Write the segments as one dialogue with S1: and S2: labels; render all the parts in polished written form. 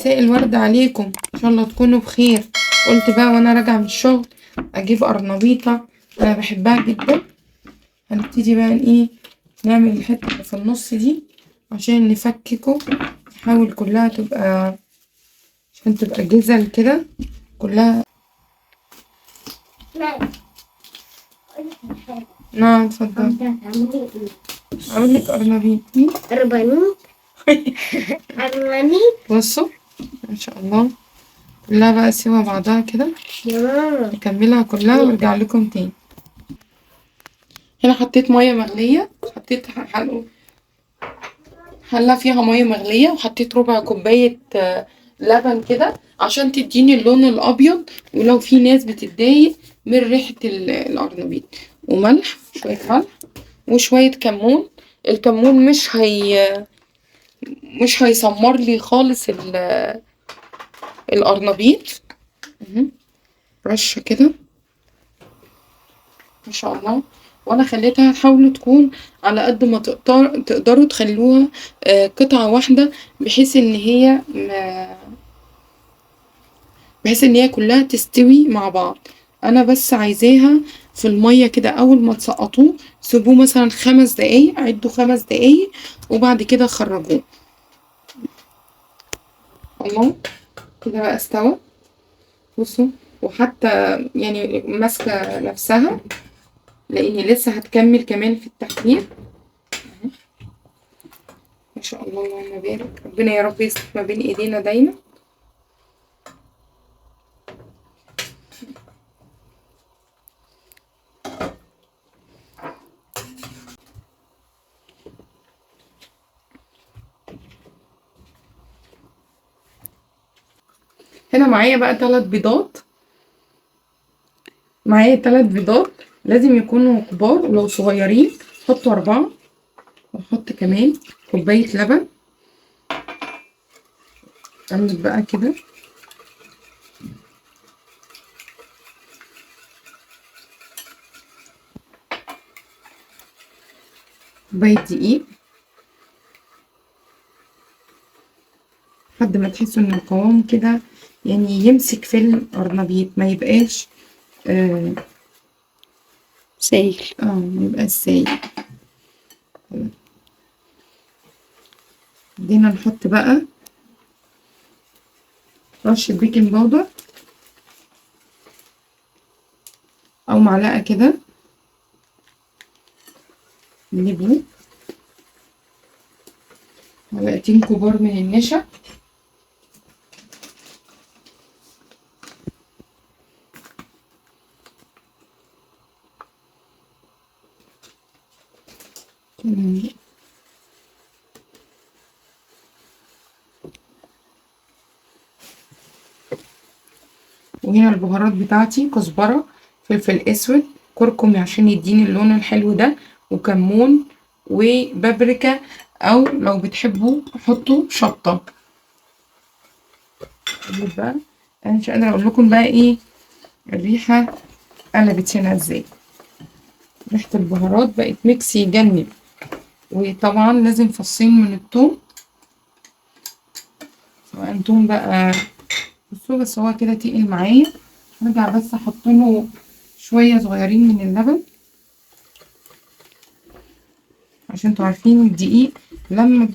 S1: مساء الورد عليكم، ان شاء الله تكونوا بخير. قلت بقى وانا راجعه من الشغل اجيب قرنبيطه، انا بحبها جدا. هنبتدي بقى ايه، نعمل الحتة اللي في النص دي عشان نفككه، نحاول كلها تبقى، عشان تبقى جزل كده كلها.
S2: لا، أقول لك حاجة.
S1: نعم اتفضل.
S2: انت هتعملي ايه؟
S1: اعمل لك قرنبيط.
S2: أربانيت أربانيت.
S1: بصوا ان شاء الله كلها بقى سوا بعضها كده،
S2: يا ماما
S1: نكملها كلها وارجع لكم تاني. هنا حطيت مية مغليه، حطيت حله فيها مية مغليه، وحطيت ربع كوباية لبن كده عشان تديني اللون الابيض، ولو في ناس بتتضايق من ريحه القرنبيط. وملح، شوية ملح وشوية كمون. الكمون مش هيسمر لي خالص القرنبيط. رشه كده ما شاء الله. وانا خليتها، حاولوا تكون على قد ما تقدروا تخلوها قطعه واحدة، بحيث ان هي كلها تستوي مع بعض. انا بس عايزاها في المية كده، اول ما تسقطوه سيبوه مثلا 5 دقايق، عدوا 5 دقايق وبعد كده خرجوه. الله كده بقى استوى. بصوا، وحتى ماسكه نفسها لاني لسه هتكمل كمان في التحمير. ما شاء الله اللهم بارك، ربنا يا رب يصلح ما بين ايدينا دايما. هنا معايا بقى 3 بيضات، معايا 3 بيضات لازم يكونوا كبار، ولو صغيرين حطوا 4. واحط كمان كوباية لبن. اعمل بقى كده كوباية دقيق لحد ما تحسوا ان القوام كده يمسك في القرنبيط، ما يبقاش
S3: سايل.
S1: ما يبقاش سايل. بدينا نحط بقى رشة بيكنج باودر او معلقة كده لبو، معلقتين كبار من النشا. وهنا البهارات بتاعتي، كزبرة، فلفل اسود، كركم عشان يديني اللون الحلو ده، وكمون وبابريكا، او لو بتحبوا حطوا شطة. بقى انا مش قادرة اقول لكم بقى ايه الريحة قلبت هنا ازاي، ريحة البهارات بقت ميكس يجنن. وطبعا لازم فصين من التوم، سواء توم بقى. بصوا بس هو كده تقل معايا، هرجع بس احط له شوية صغيرين من اللبن، عشان انتوا عارفين الدقيق لما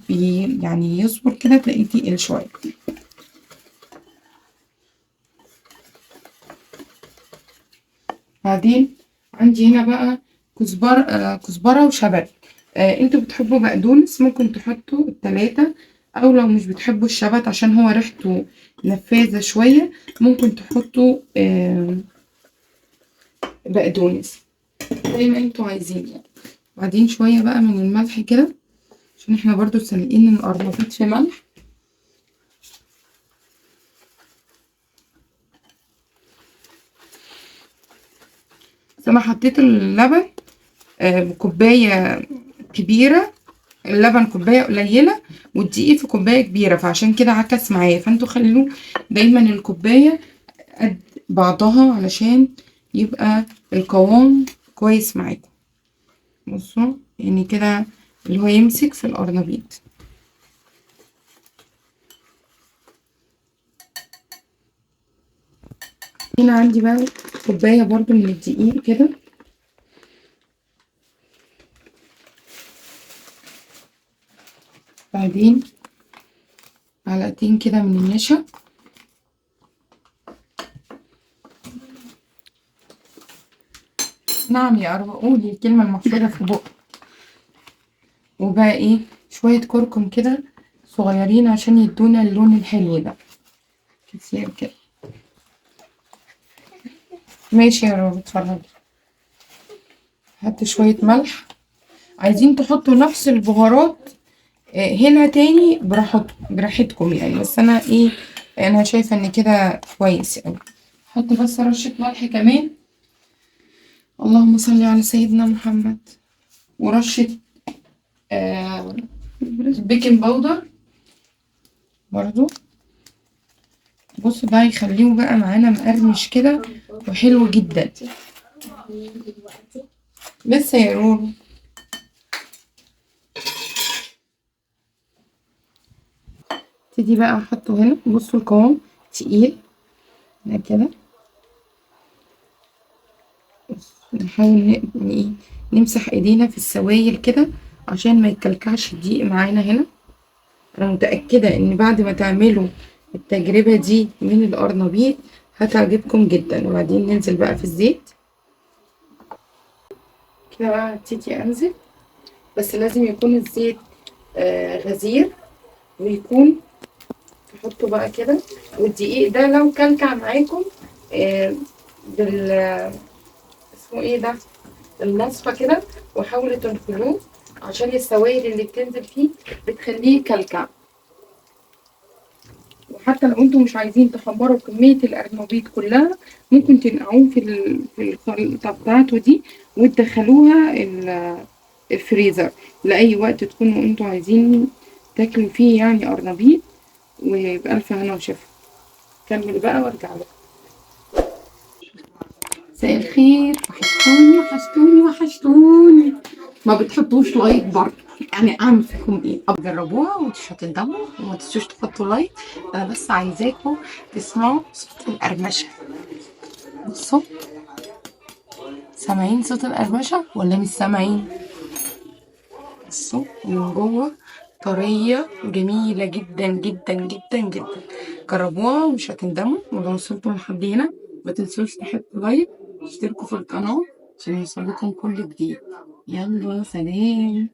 S1: يصبر كده تلاقيه تقل شوية. بعدين عندي هنا بقى كزبره وشبت. انتوا بتحبوا بقدونس ممكن تحطوا التلاتة، او لو مش بتحبوا الشبت عشان هو ريحته نفاذة شوية ممكن تحطوا بقدونس زي ما انتوا عايزين. بعدين شوية بقى من الملح كده، عشان احنا برضو سالقين القرنبيط في ملح. بس انا حطيت اللبن بكوباية كبيرة، اللبن كوباية قليلة والدقيق في كوباية كبيرة، فعشان كده عكس معايا. فانتوا خلوا دايما الكوباية قد بعضها علشان يبقى القوام كويس معاكم. بصوا كده اللي هو يمسك في القرنبيط. هنا عندي بقى كوباية برضو من الدقيق كده. بعدين معلقتين كده من النشا. نعم يا أروى، قولي الكلمة المحفوظة في بقك. وبقى ايه شوية كركم كده صغيرين عشان يدونا اللون الحلو ده كتير كده. ماشي يا روبي اتفرجي. حط شوية ملح. عايزين تحطوا نفس البهارات هنا تاني براحتكم يعني، بس انا ايه انا شايفة ان كده كويس اوي. حط بس رشة ملح كمان. اللهم صل على سيدنا محمد. ورشة baking powder برضو. بصوا ده هيخليه بقى معانا مقرمش كده وحلو جدا. لسه يا رورو. ابتدي بقى احطه هنا. بصوا القوام تقيل كده. نحاول نمسح ايدينا في السوائل كده عشان ما يتكلكعش الدقيق معانا هنا. انا متأكدة ان بعد ما تعملوا التجربة دي من القرنبيط هتعجبكم جدا. وبعدين ننزل بقى في الزيت كده بقى. هبتدي انزل، بس لازم يكون الزيت غزير، ويكون تحطوا بقى كده. والدقيق ده لو كلكع معاكم بال اسمه ايه ده المصفى كده، وحاولوا تنخلوه عشان السوائل اللي بتنزل فيه بتخليه يكلكع. وحتى لو انتم مش عايزين تحمروا كمية القرنبيط كلها، ممكن تنقعوه في الخلطة بتاعته دي وتدخلوها الفريزر لأي وقت تكونوا انتم عايزين تاكلوا فيه يعني قرنبيط. ويبقى ألف هنا وشفا. كمل بقى وارجع لكم. مساء الخير. وحشتوني وحشتوني وحشتوني. ما بتحطوش like برضه، يعني اعمل فيكم ايه؟ جربوها ومش هتندموا، وما تنسوش تحطوا like. انا بس عايزاكم تسمعوا صوت القرمشه. بصوا، سامعين صوت القرمشه ولا مش سامعين؟ بصوا من جوه طرية جميلة جدا جدا جدا جدا. جربوها ومش هتندموا. ولو وصلتوا لحد هنا ما تنسوش تحطوا like وتشتركوا في القناة عشان يوصلكم كل جديد. يلا سلام.